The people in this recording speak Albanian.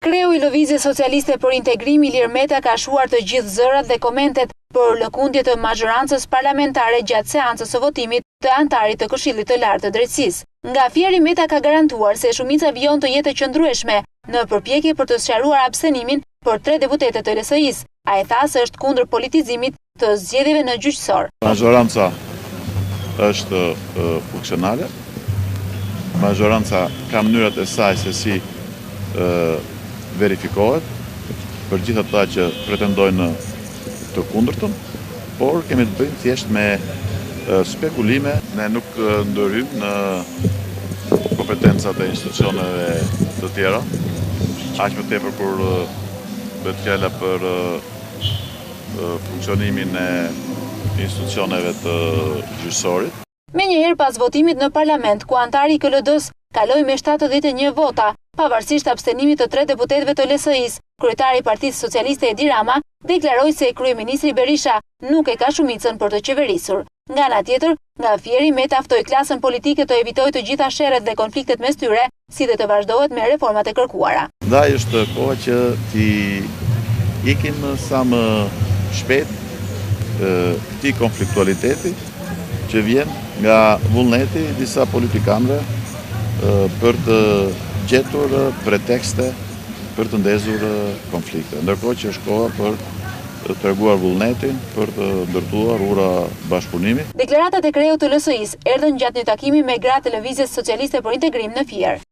Kreu i Lëvizjes Socialiste për Integrim, Ilir Meta ka shuar të gjithë zërat dhe komentet për lëkundje të mazhorancës parlamentare gjatë seancës së votimit të anëtarit të Këshillit të Lartë të Drejtësisë. Nga Fieri Meta ka garantuar se shumica vijon të jetë e qëndrueshme në përpjekje për të sqaruar abstenimin për tre deputetët të LSI-së. Ai tha se është kundër politizimit të zgjedhjeve në gjyqësor. Mazhoranca është funksionale, mazhoranca ka mënyrat e saj se si verifikohet për gjithë ata që pretendojnë të kundërtën, por kemi të bëjmë thjesht me spekulime. Ne nuk ndërhyjmë në kompetencat e institucioneve të tjera, aq më tepër kur bëhet fjala për funksionimin e institucioneve të gjyqësorit. Menjëherë pas votimit në Parlament, ku anëtari i KLD-së kaloi me 71 vota, pavarësisht abstenimit të tre deputetëve të LSI-së, kryetari i Partisë Socialiste Edi Rama deklaroi se kryeministri Berisha nuk e ka shumicën për të qeverisur. Nga ana tjetër, nga Fieri Meta ftoi klasën politike të evitojë të gjitha sherret dhe konfliktet mes tyre, si dhe të vazhdohet me reformat e kërkuara. Ndaj është koha që t'i ikim sa më shpejt këtij konfliktualiteti që vjen nga vullneti i disa politikanëve për të gjetur pretekste për të ndezur konflikte. Ndërkohë që është koha për të treguar vullnetin për të ndërtuar ura bashkëpunimi. Deklaratat e kreut të LSI-së erdhën gjatë një takimi me gratë e Lëvizjes Socialiste për Integrim në Fier.